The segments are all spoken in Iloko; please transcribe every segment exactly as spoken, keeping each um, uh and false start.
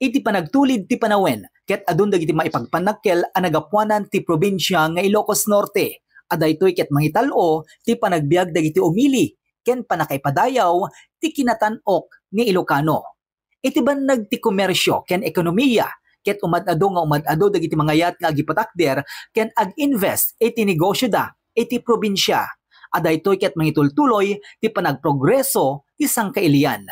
iti panagtulid ti panawen ket adun dagiti maipagpannakkel a nagapuanan ti probinsia nga Ilocos Norte. A daytoy ket mangital-o ti panagbiag dagiti umili ken pannakaipadayaw ti kinatan-ok nga Ilocano. Iti bannag ti komersio ken ekonomiya, ket umad-adu nga umad-adu dagiti mangayat nga agipatakder ken ag-invest iti negosioda iti probinsia. A daytoy ket mangitultuloy ti panagprogreso ti sangkailian.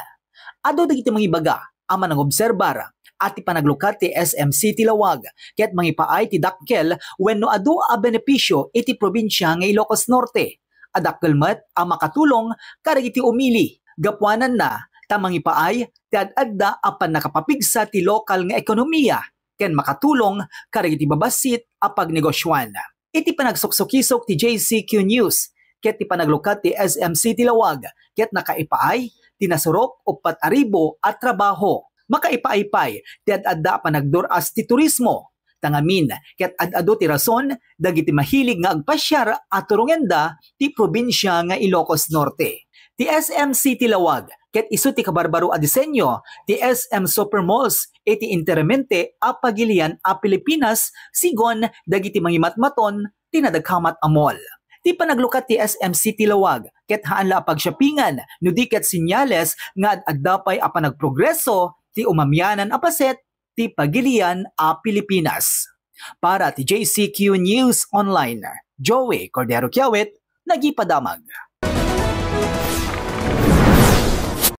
Adu dagiti mangibaga a manangobserbar a ti panaglukat ti S M C ti Lawag ket mangipaay ti dakkel wenno adu a benepisio iti probinsia nga Ilocos Norte. A dakkel met a makatulong kadagiti umili gapuananna ta mangipaay ti ad-adda a pannakapapigsa ti lokal nga ekonomiya ken makatulong kadagiti babassit a pagnegosioan. Iti panagsuksukisok ti J C Q News ket ti panaglukat ti S M C ti Lawag ket nakaipaay ti nasurok uppat a ribu a trabaho. Makaipaay pay ti ad-adda a panagdur-as ti turismo. Ta ngamin ket ad-adu ti rason dagiti mahilig nga agpasiar a turongenda ti probinsia nga Ilocos Norte. Ti S M C ti Lawag ket isu ti kabarbaro a disenyo ti S M Supermalls iti enteramente a pagilian a Pilipinas, sigon dagiti mangimatmaton ti nadakamat a mall. Ti panaglukat ti S M C ti Lawag ket haan la a pagshoppingan no di ket senyales nga ad-adda pay a panagprogreso ti umamianan a paset ti pagilian a Pilipinas. Para ti J C Q News Online, Joey Cordero Kiawit, nagipadamag.